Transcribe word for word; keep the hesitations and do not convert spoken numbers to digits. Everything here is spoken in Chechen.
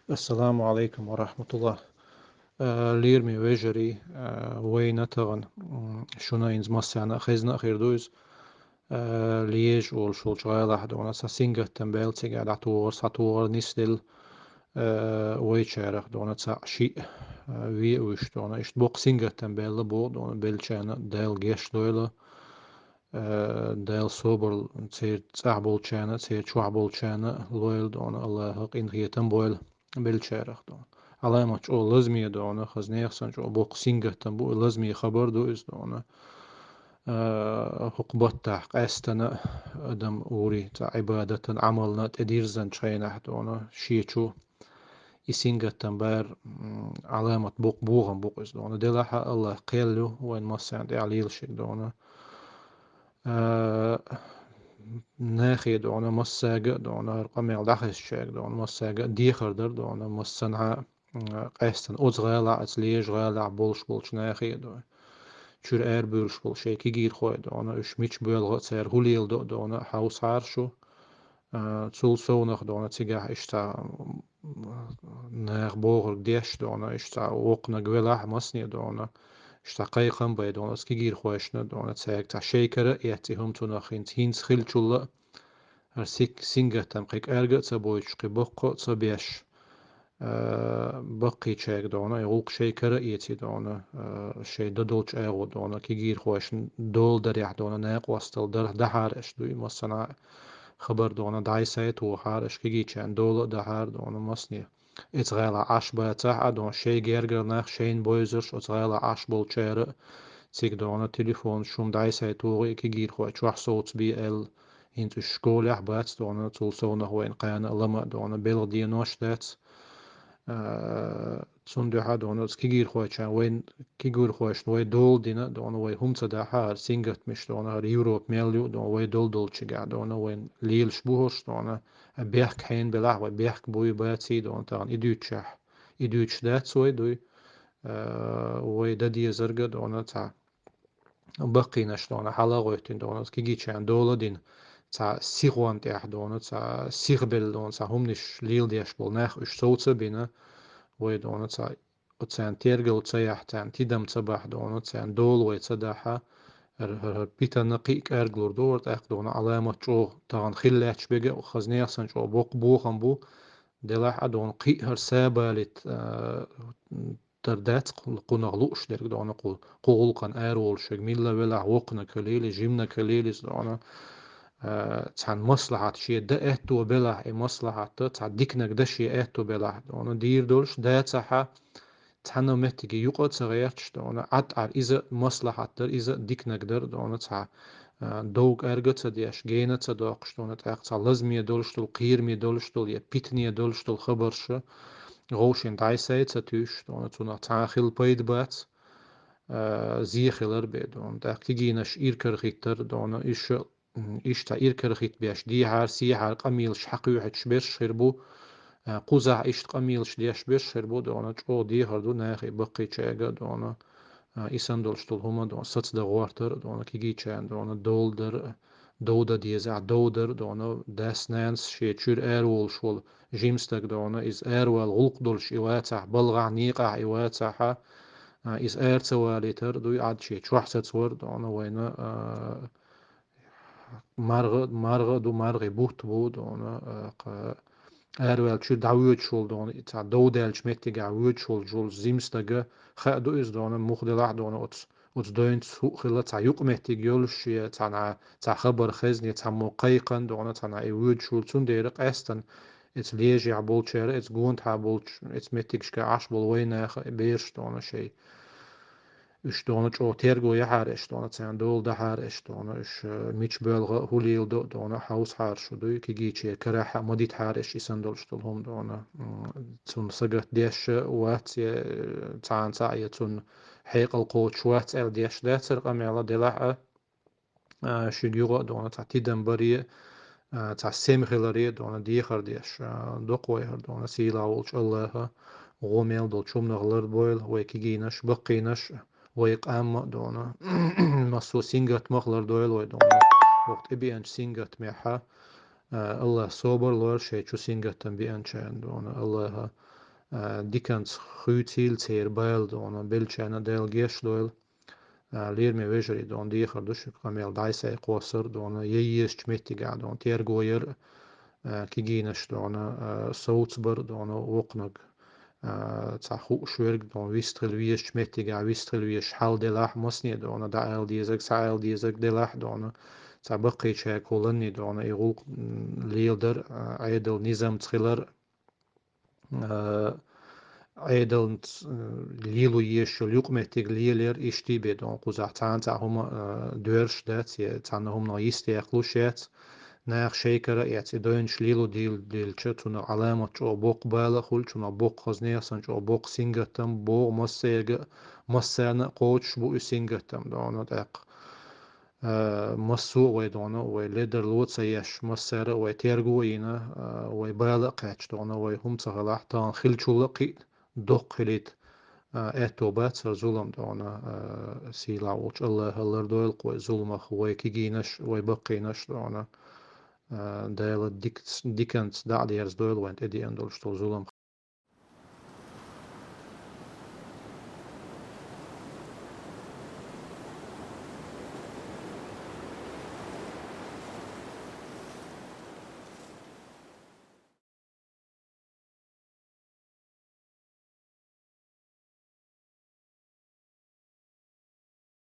Ассаламу алейкум ва рахматуллах. Э, лераме вежарий, э, вайна таган, м, шуна инза массана а хезна а хир ду из. Э, Льеж олуш волчу гӀалахь дона цхьа сингаттам баьлла цига дӀатохар, схьатохар нисделла, э, вайчарах дона цхьа шиъ, э, ве уьш дона. Иштта боккха сингаттам баьлла боху дона, беллачарна Дала геш дойла. Э, Дала собар церан цӀахь болчарна, церан чохь болчарна лойла дона, Аллаха къинхетам бойла беллачарах дона. Ӏаламат чӀогӀа лазаме дона, хаза нехан санна чӀогӀа боккха сингаттам бу, лазаме хабар ду иза дона. Э, хӀокху баттахь къаьстина адам ури цхьа Ӏибадатан, Ӏамална тӀедирзинчу хенахь дона, шен чу и сингаттам бар, м, Ӏаламат боккха бохам бу иза дона. Делахь а Аллах кхел ю вайн массарна тӀехь лелаш дона. Э, нахе дона, массаьрга а дона, хӀара къамел дӀахезчаьрга дона, массаьрга а дехар дар дона, массанхьа, м, къаьстина оцу гӀалахь, оцу Льеж гӀалахь болуш болчу нахе а дона. Чуьра арабуьйлуш болу шайн кегийрхой а дона, уьш мича боьлху а, цара хӀун леладо а дона, хьовсахьара шу. А, цул совнах дона, цигахь иштта, м, наха бохург деш дона, иштта воккханиг велахь а, масане дона, иштта кхайкхам бай дона, оцу кегийрхошна дона, цаьрга цхьа шайн кара а эцна и хӀума цунах хӀинца, хӀинца хиллачул а, хӀара сик-, сингаттам кхин кӀарга а ца бойтуш, кхин боккха а ца беш, а, баккхийчаьрга дона, и гӀуллакх шайн кара а эций дона, а, шайн дан долчу агӀор дона, кегийрхошна дола дарехь дона, накъосталла дар-, дахьара аша дуй, массанхьа а хабар дона, дӀай-схьай а тохахьара аша, кегийчарна дола а дахьара дона, масане. Оцу гӀалахь Ӏаш бацахь а дона, шайн гергара нах, шайна бовзарш оцу гӀалахь Ӏаш болчара а, цига дона, телефонаш, хӀума дӀай-схьай тухий, кегийрхой чохь совцабе аьлла, хӀинца уьш школехь а бац дона, цул совнах вайна кхана а лама а дона, белхан денош а дац. А, цунна дуьхьа дона, оцу кегийрхойчарна вайн, кегийрхошна вай дола дина дона, вай хӀума ца дахьа, хӀара сингаттамаш дона, хӀара Европа мел ю дона, вай дола долчигахь дона, вайн лелаш бу хӀорш дона, бехк хьенан белахь а, вай бехк буй, баций дона, тахана и дуьйцучехь, и дуьйцуш дац вай дуй, а, вай дан дезарг а дона цхьа баккхийнаш дона, хьала а гӀоьттина дона, кегийчарна дола а дина, цхьа сихонна тӀехь дона, цхьа сихбелла дона, цхьа хӀуманаш леладеш болу нах уьш совца а бина, вай дона, цхьа оцарна тергал ца яхь, царна тидам ца бахь дона, царна дола вай ца дахьа, хӀара, хӀара, хӀара питана кхин а кӀарглур ду, хӀара тӀаккха дона, Ӏаламат чӀогӀа тахана хила лаьтташ берг а, хаза нехан санна чӀогӀа боккха бохам бу, делахь а дона, кхин а хӀара сабалийта, а, тар дац кху-, кхунах лууш дерг дона, кху, кху гӀуллакхана араволуш верг, милла велахь, воккханиг хилийла, жиманиг хилийла иза дона, а, цхьана маслахьат шен дан аьтто белахь, и маслахьат цхьа диканиг дан шен аьтто белахь дона, дийр долуш дацахьа, цхьана меттиге юкъа а ца гӀерташ дона, Ӏад-Ӏар иза маслахьат дара, иза диканиг дара дона, цхьа, а, дов кӀарга а ца деш, гена а ца доккхуш дона, тӀаккха цхьа лазаме долуш долу, кхераме долуш долу я питане долуш долу хабарш а, вовшийн дӀай-схьай а ца туьйсуш дона, цунах цхьа а хила пайда бац, а, зе хилар бен дона. ТӀаккха кегийнаш иракарахӀиттар дона, уьш, м, иштта иракарахӀитта беш, дехьара, сехьара къамелаш хьакхоьхьуьйтуш берш хир бу, а, кхузахь иштта къамелаш деш берш хир бу дона, чӀогӀа дехар ду нахе баккхийчаьрга а дона, а, и санна долуш долу хӀума дона, сацадан гӀортар а дона, кегийчарна дона, дола дар а, дов дан дезахь, дов дар а дона, дас-нанас шен чуьра араволуш волу жима стаг дона, иза аравала гӀуллакх долуш и вацахь, балхахь, некъахь и вацахьа, а, иза ара ца валийтар а дуй, Ӏад шен чохь сацавар а дона, вайна, а, маргӀа, маргӀа а ду, маргӀий бутт бу дона, а, кха-, араваьлла чуьра дӀавоьдуш волу дона, и цхьа дов даьллачу меттигехь воьдуш волчу жима стага хаа ду иза дона, муха делахь а дона, оцу, оцу дойнца хӀуъа хилла цхьа юкъаметтиг йолуш, я цхьана, цхьа хабар хезна, я цхьаммо кхайкхина дона, цхьана и воьдуш волу, цундела къаьстина эца Льежехь болчара, эца гондахьа болчу, эца меттигашка Ӏаш болу вайнаха, бераш дона шайн. Уьш дона чӀогӀа терго яхьара аша дона, царна дола дахьара аша дона, уьш, э, мича боьлху а, хӀун леладо а дона, хьовсахьара шу дуй, кегийчеран карахь а ма дитахьара аша и санна долуш долу хӀума дона. М, цунна сагатдеш а вац, я, э, цхьана цхьаъ, я цунна хьекъал кхочуш вац аьлла деш дацара къамел а делахь а, а, шуьга юха а дона цхьа тидам баре а, а, цхьа сема хиларе а дона дехар деш, а, доккха вай хӀара дона, сийлахь волчу Аллаха гӀо мел долчу хӀуманах лардойла вай кегийнаш, баккхийнаш, вай къам а дона, массо а сингаттамах лардойла вай дона. ХӀокху тӀебеанчу сингаттамехьа, а, Аллаха собар лойла шайн чу сингаттам беанчарна дона. Аллаха диканца хуьйцийла церан бала, дона, беллачарна Дала гешт дойла. Лераме вежарий, дона, дехар ду шуьга къамел дӀасакхоссар, дона, е езачу меттигехь, дона, терго яр, кегийнаш, дона, совцабар, дона, вокхунах, цхьа хууш верг, дона, вистхила везачу меттигехь, вистхила везаш хьал делахь, массане, дона, дӀаала дезарг, схьаала дезарг делахь, дона, цхьа баккхийчаьрга хӀулланний, дона, и гӀуллакх леладар, Ӏедал низамца хилар, Ӏедалца лело езаш йолу юкъаметтиг лелаяр, иштта бен, дона, кхузахь цхьана цхьа хӀума доьрзуш дац, я цхьана хӀуманах йистехь луш яц. Наха шайн кара а эцна, и дойнаш лело дилча, цунах Ӏаламат чӀогӀа боккха бала а хуьлу, цунах боккха хаза нехан санна чӀогӀа боккха сингаттам богӀу массаьрга а, массарна а кхочуш бу и сингаттам, дона, тӀаккха. Массо а вай, дона, вай ледарло а ца еш, массара а вай терго а йина, вай бала а кхаьчча, дона, вай хӀума ца хилахь, тахана хиллачул а кхин а доккха хилийта аьтто бац хӀара зулам, дона, сийлахь волчу АллахӀа лардойла кху вай зуламах вай кегийнаш, вай баккхийнаш, дона, Дала диканца дӀа а дерзадойла вайна тӀедеана долуш долу зулам.